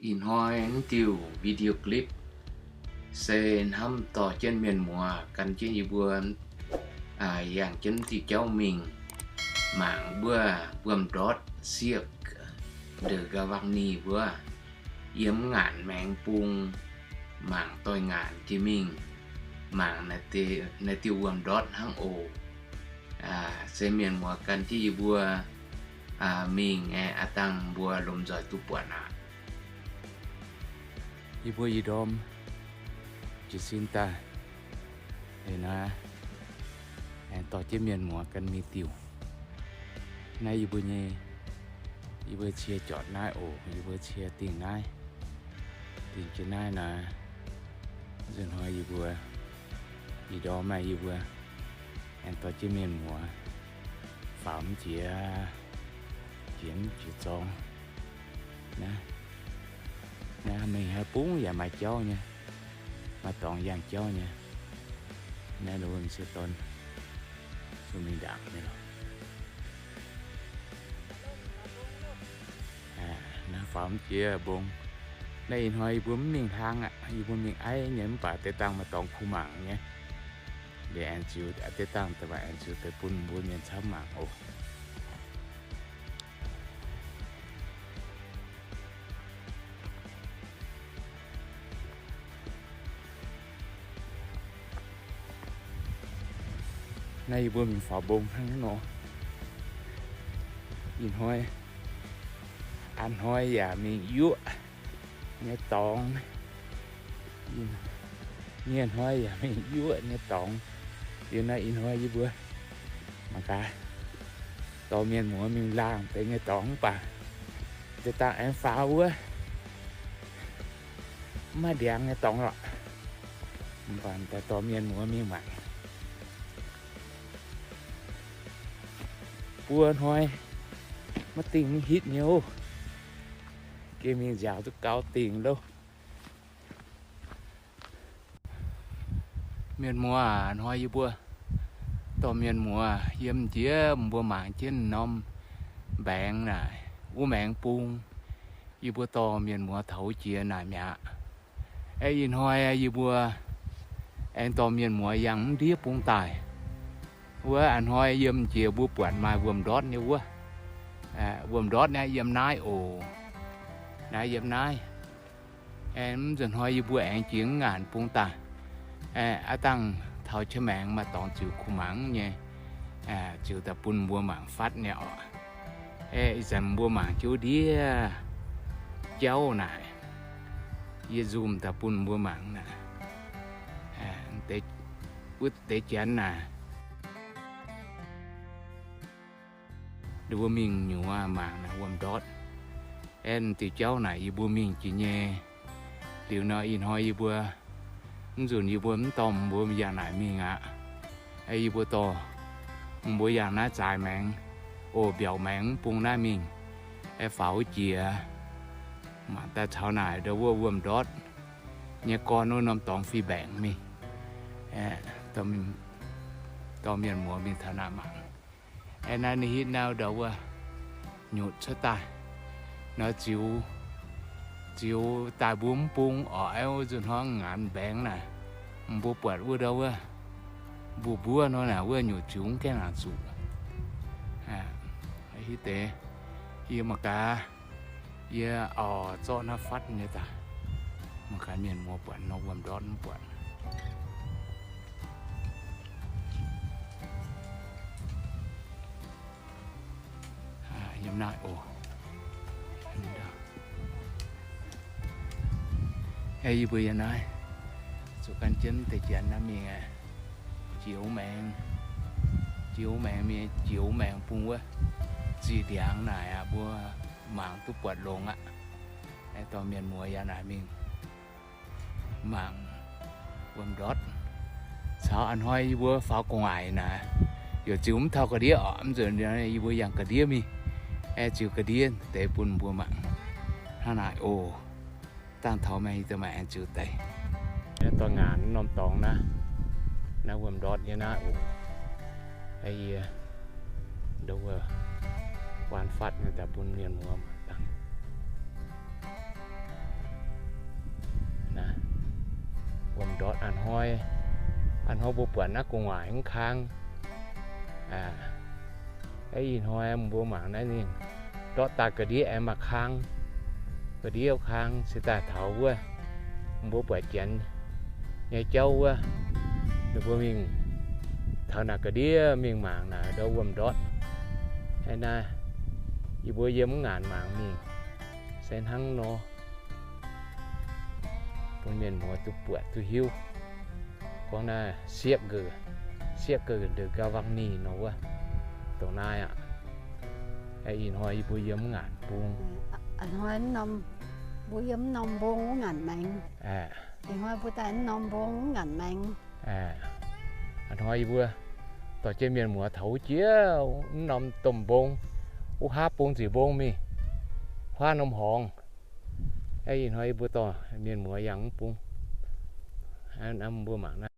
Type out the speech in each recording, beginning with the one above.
Ih hnoi naaiv diuh video clip se hnamv dorh jienv mienh muoz gan jienv yie mbuo yangh jienv diuh jauv mingh mangc wuov wuom-ndortv siepv ndeic ga'wang ni wuov, yiem ngaanc maengx bung mangc doix-ngaanc jiex mingh, mangc naaiv diuh wuom-ndortv hnangv oc. Se mienh muoz gan jienv yie mbuo mingh aeqv, aav dangh mbuo lomh nzoih duqv buatc aqv. Yie mbuo ih ndorm jiez sin daaih, naaiv aengx dorh jienv mienh muoz gan mingh diuh. Naaiv yie mbuo nyei, yie mbuo cie jortc naaiv oc. Yie mbuo cie dingh naaiv, dingh jienv naaiv naaiv. Nzunc hnoi yie mbuo ih ndorm maaih yie mbuo aengx dorh jienv mienh muoz faaux mv jiex, jiex mv jiex zorngx. Naaiv, naaiv mingh haaix bung yaac maaih jauv nyei, maaih dorngx yangh jauv nyei. Naaiv nduov m'sieqv dorn mingh ndaangc nyei lorqc. Naaiv faaux mv jiex mbong. Naaiv ih hnoi yie mbuo mv mingh hlang aqv. Yie mbuo mingh aiv nyei mv baac deix dangh maaih dorngx kuh mangc nyei. Liuz aengx ziux deix dangh daaih, aengx ziux deix bun mbuo mienh camv mangc oc. Naaiv yie mbuo mingh faaux mbong hnangv nor. Ih hnoi, a'hnoi yaac mingh yuoqv nyei dorngx. Nyieh hnoi yaac mingh yuoqv nyei dorngx. Liuz naaiv ih hnoi yie mbuo mangc gaax, dorh mienh muoz mingh laangh deix nyei dorngx mv baac deix dangh aengx faaux wuov mv maaih ndiangx nyei dorngx lorqc. Mv baac daaih dorh mienh muoz mingh mangc. Buo hnoi maiv dingh mv hitv nyei oc. Geh mingh nziaaux duqv gau dingh loh. Mienh muoz aac, hnoi yie mbuo dorh mienh muoz yiem jiex mbuo mangc jienv norm mbaengx naaic, wuov maengx bung, yie mbuo dorh mienh muoz taux jiex naaic mi'aqv. Aeqv, ih hnoi yie mbuo aengx dorh mienh muoz yangh mv ndiev bung daaih. Wuov a'hnoi yiem jiex mbuo buatc maaih wuom-ndortv nyei wuov. Wuom-ndortv naaiv yiem naaiv oc. Naaiv yiem naaiv. Aeqv, mv nzunc hnoi yie mbuo aengx jiex ngaanc bung daaih. Aeqv, aav dangh taux qiex maengx maaih dorngx ziux kuh mangc nyei, ziux daaih bun mbuo mangc fatv nyei oc. Aeqv, ih zanc mbuo mangc jienv ndiev jauv naaic, yie nzumh daaih bun mbuo mangc naaic. Wuov deix janx naaic, mbuo mingh nyuoz mangc naaic wuom-ndortv. Aeqv, diuh jauv naaic yie mbuo mingh jiex nyei. Liuz nor ih hnoi yie mbuo, mv nzunc yie mbuo mv dorh mbuo yangh naaic mingh aqv. Aeqv, yie mbuo dorh mbuo yangh naaiv zaaix maengx, oc, mbiaauc maengx mv bung naaiv mingh. Aeqv, faaux wuov jiex, mangc daaih caux naaic ndau wuov wuom-ndortv nyei gorn wuov norm dorngx fih mbaengc mingh. Aeqv, dorh mienh muoz mingh taux naaic mangc. Aeqv, naaiv ninh hitv naaiv ndau wuov nyutc cuotv daaih nor, ziux, ziux daaih mbuo mv bung oc. Aeqv, wuov nzunc hnoi ngaanc mbaengx naaic, mbuo buatc wuov ndau wuov mbuov mbuov nor naaic, wuov nyutc ziux mv gaengh laangc zuqc. Hitv deix, yie mangc gaax, yie oix zorqv naaiv fatv nyei daaih. Mangc gaax mienh muoz buatc nor wuom-ndortv mv buatc. Yiem naaiv oc. Aeqv, yie mbuo yiem naaiv zuqc gan jienv deix janx naaiv mingh aeqv, jiex maengx, jiex maengx mingh, jiex maengx bung wuov ziqc ndiangx naaic aqv, mbuo mangc duqv buatc longx aqv. Aeqv, dorh mienh muoz yangh naaic mingh mangc wuom-ndortv. Caux a'hnoi yie mbuo faaux gu'nguaaic naaic, yaac ziux mv taux ga'ndiev oc. Mv nzunc yie mbuo yangh ga'ndiev mingh, aeqv, ziux ga'ndiev deix bun mbuo mangc. Hnangv naaic oc. Dangh taux maengx yie daaih maaih aengx ziux deix. Naaiv dorh ngaanc norm dorngx naaiv, naaiv wuom-ndortv nyei naaiv oc. Yie ndau wuov waan fatv nyei daaih bun mienh muoz mangc dangh. Ndortv a'hnoi, a'hnoi mbuo buatc naaiv gu'nguaaic mv kang. Aa, ih hnoi mbuo mangc naaiv ninh ndortv daaih ga'ndiev aengx maaih kang. Ga'ndiev kang se daaih taux wuov, mbuo buatc janx nyei jauv wuov, ninh mbuo mingh taux naaic ga'ndiev mingh mangc naaic ndortv wuom ndortv. Aa, naaiv yie mbuo yiem mv ngaanc mangc mingh se hnangv nor. Bun mienh muoz duqv buatc duqv hiuv. Gorngv naaiv siepv ga'ndeic gauh wangh ninh nor wuov, dongh naaiv aqv. Ih hnoi yie mbuo yiem mv ngaanc bung. A'hnoi mv norm, mbuo yiem mv norm mbong wuov ngaanc maengx. Ih hnoi mbuo daaih mv norm mbong wuov ngaanc maengx. A'hnoi yie mbuo dorh jienv mienh muoz taux wuov jiex mv norm domh mbong, wuov haav bung ziqc mbong mingh, huaav norm horngz. Ih hnoi yie mbuo dorh mienh muoz yangh mv bung. Mbuo mangc naaiv.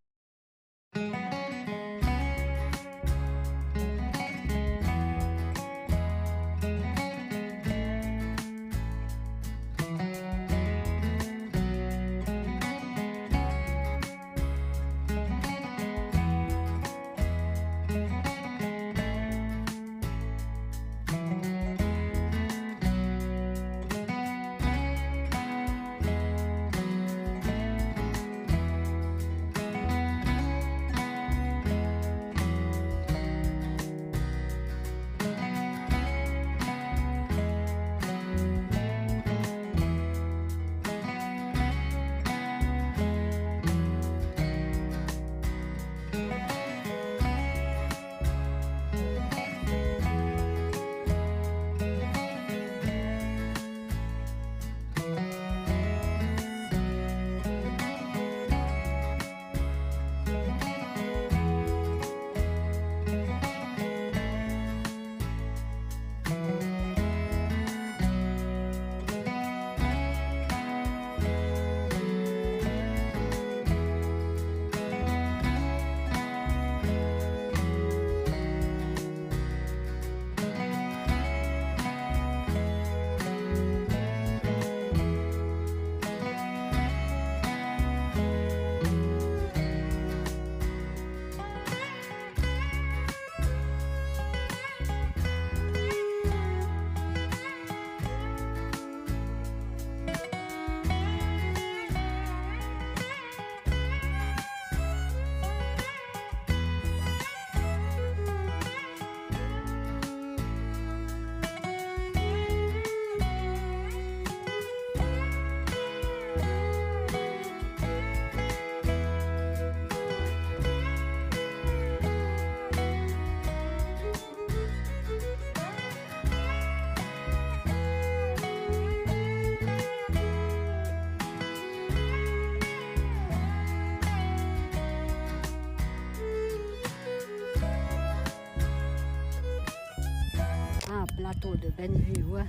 Aa, Plateau de Bellevue wuov.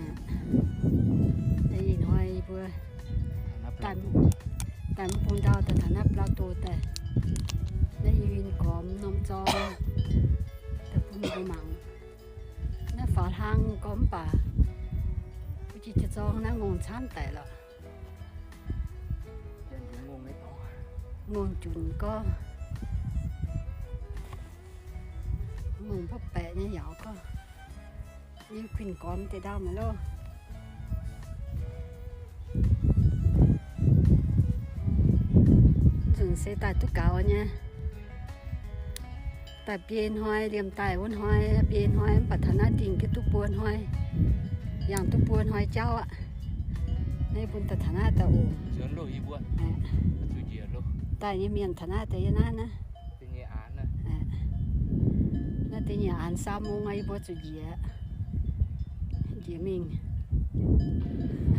Aa, ih hnoi yie mbuo daaih mv bung ndau daaih taux naaiv Plateau daaih. Naaiv yie win gormx norm zorng daaih bun mbuo mangc. Naaiv faaux hlang gormx mv baac mbuo jiex jiez zorng naaiv ngongh camv daic lorqc. Ngongh junc gorx, ngongh mbopv baeqc nyei yaauc gorx. Yie kuinx gormx deix ndau maiv loh. Nzunc se daaih duqv gaux nyei. Daaih biei hnoi, liemh daaih wuov hnoi, biei hnoi mv baac taux naaiv dingh gengh duqv buo hnoi, yangh duqv buo hnoi jauv aqv. Naaiv bun daaih taux naaiv daaih oc. Daaih nyei mienh taux naaiv daaih yie naaiv naaiv. Naaiv deix nyiec aanx saa mong yie mbuo zuqc njiec, njiec mingh.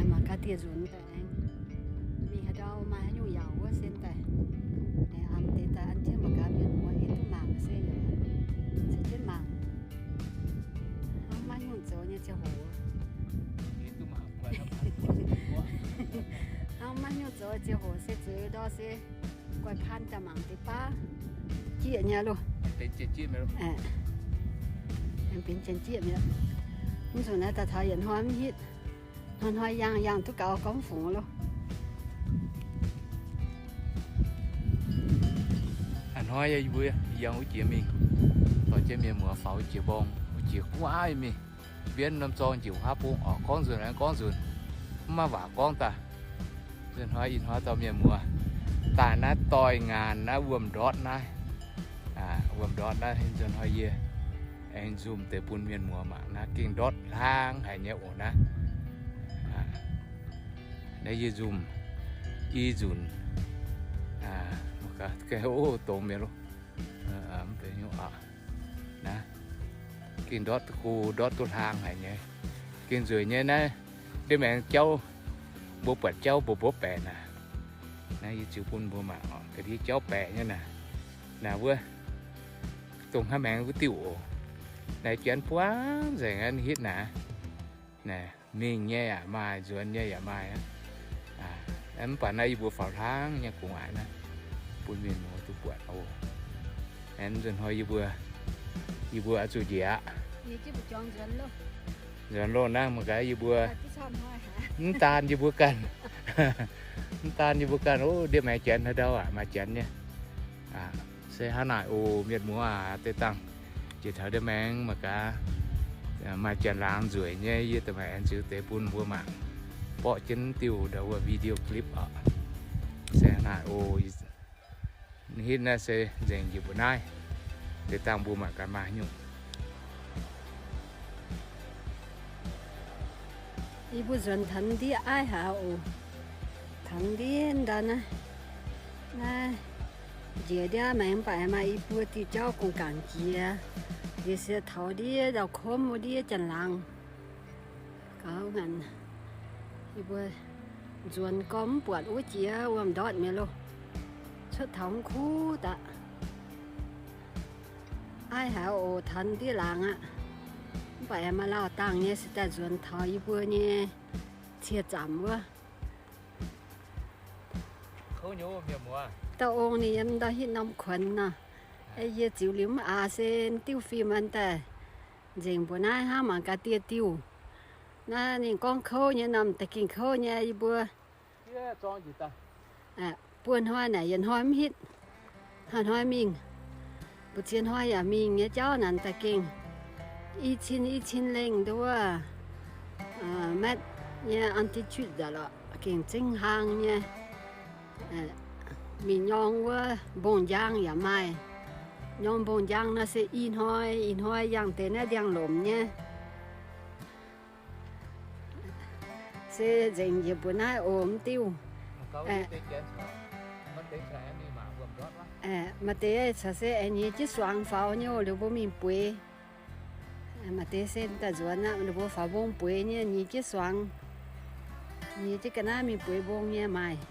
Mangc gaax dieh nzunc daaih aengx mingh haaix ndau maaih haaix nyungc yaauc wuov se daaih, an deix daaih an jienv mangc gaax mienh muoz yie duqv mangc se yaac caux jienv mangc. Hnangv maiv nyungc zoux nyei ziangh hoc, hnangv maiv nyungc zoux ziangh hoc se zueiz ndor se guai paan daaih mangc deix baav jieqv nyei loh. Aengx benx janx-jieqv mi'aqv. Mv nzunc naaiv daaih taux yietc hnoi mv hitv, hnoi-hnoi yangh, yangh duqv gaux gormx fungx loh. Hnoi yie mbuo yangh wuov jiex mingh, dorh jienv mienh muoz faaux wuov jiex mbong, wuov jiex guv aav mingh. Mbienv norm zorng njiec wuov haav bung oc, gorngv nzunc aengx gorngv nzunc, mv maaih waac gorngv daaih. Nzunc hnoi ih hnoi dorh mienh muoz daaih naaiv doix-ngaanh naaiv wuom-ndortv naaiv, wuom-ndortv naaiv. Nzunc hnoi yie aengx nzunc deix bun mienh muoz mangc naaiv gengh ndortv hlang haic nyei oc naaiv. Naaiv yie nzunc i nzunc, o, dongz mienh loh, mv benx hnyouv aqv. Naaiv gengh ndortv duqv go, ndortv duqv hlang haic nyei. Gengh nzueic nyei naaiv, ndiev maengx jauv, mbuo buatc jauv mbuo mbuov baeqc naaic. Naaiv yie ziux bun mbuo mangc oc, ga'ndiev jauv baeqc nyei naaic. Naaic wuov, dongh hnangv maengx wuov diuh oc. Naaiv janx buangv nzengc aqv, hitv naaic. Naaic mingh nyei yaac maaih, nzuonx nyei yaac maaih aqv. Mv baac naaiv yie mbuo faaux hlang nyei gu'nguaaic naaiv, bun mienh muoz duqv buatc oc. Aengx nzunc hnoi yie mbuo, yie mbuo oix zuqc njiec aqv. Nzuonx loh naaiv mangc gaax yie mbuo, mv daan yie mbuo ganh, mv daan yie mbuo ganh oc. Ndiev maengx janx haaix ndau aac, maaih janx nyei. Se hnangv naaic oc mienh muoz aac, deix dangh jiex taux ndiev maengx mangc gaax, maaih janx-laangz nzueic nyei, yie da'maaic aengx ziux deix bun mbuo mangc. Mborqv jienv diuh ndau wuov video clip oc. Se hnangv naaic oc. Hitv naaiv se nzengc njiec mbuo naaiv, deix dangh mbuo mangc gaax maaih haaix nyungc. Yie mbuo nzuonx taux ndiev aiv haic oc. Taux ndiev ndau naaiv, naaiv njiec ndiev maengx mv baac maaih i buo diuh jauv gong-gaangc jiex. Yie se taux ndiev ndau komv wuov ndiev janx-laangz. Gaux ngaanc, yie mbuo nzuonx gorngv mv buatc wuov jiex wuom-ndortv mi'aqv loh. Cuotv taux mv kuv daaih. Aiv haic oc, taux ndiev laangz aqv. Mv baac aengx maaih lauh dangh nyei se daaih nzuonx taux yie mbuo nyei cie zaamc wuov. Dauh ong ninh yiem ndau hitv norm kuonx nor. Yie ziux liuz mv aax se diuh fim an daaih nzengc mbuoqc naaiv hnangv mangc gaax dieh diuh. Naaiv ninh gorngv kouv nyei norm da'gengh kouv nyei yie mbuo. Buo hnoi naaic yietc hnoi mv hitv. Hnoi-hnoi mingh, mbu'ziex hnoi yaac mingh nyei jauv naaic da'gengh i cin i cin lengh nduov, metv nyei altitude nzengc lorqc, gengh zengv hlang nyei. Mingh nyorng wuov mbong-njang yaac maaih. Nyorng mbong-njang nor se i hnoi i hnoi yangh deix naaiv ndiangx-lomc nyei. Se nzengc njiec mbuoqc naaiv oc, mv diuh. Maaih deix caux se aengx nyiex jienv suangx faaux nyei oc, liuz mbuo mingh bueix. Maaih deix se daaih nzuonx aqv, ninh mbuo faaux mbong bueix nyei, nyiex jienv suangx, nyiex jienv ga'naaiv mingh bueix mbong nyei maaih.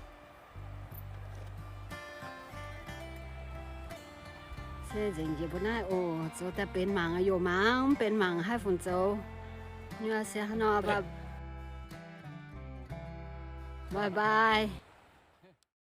Se nzengc njiec mbuo naaiv oc, zoux daaih benx mangc, youc mangc mv benx mangc haaix fungc zoux. Nyuoz se hnangv nor, bye bye.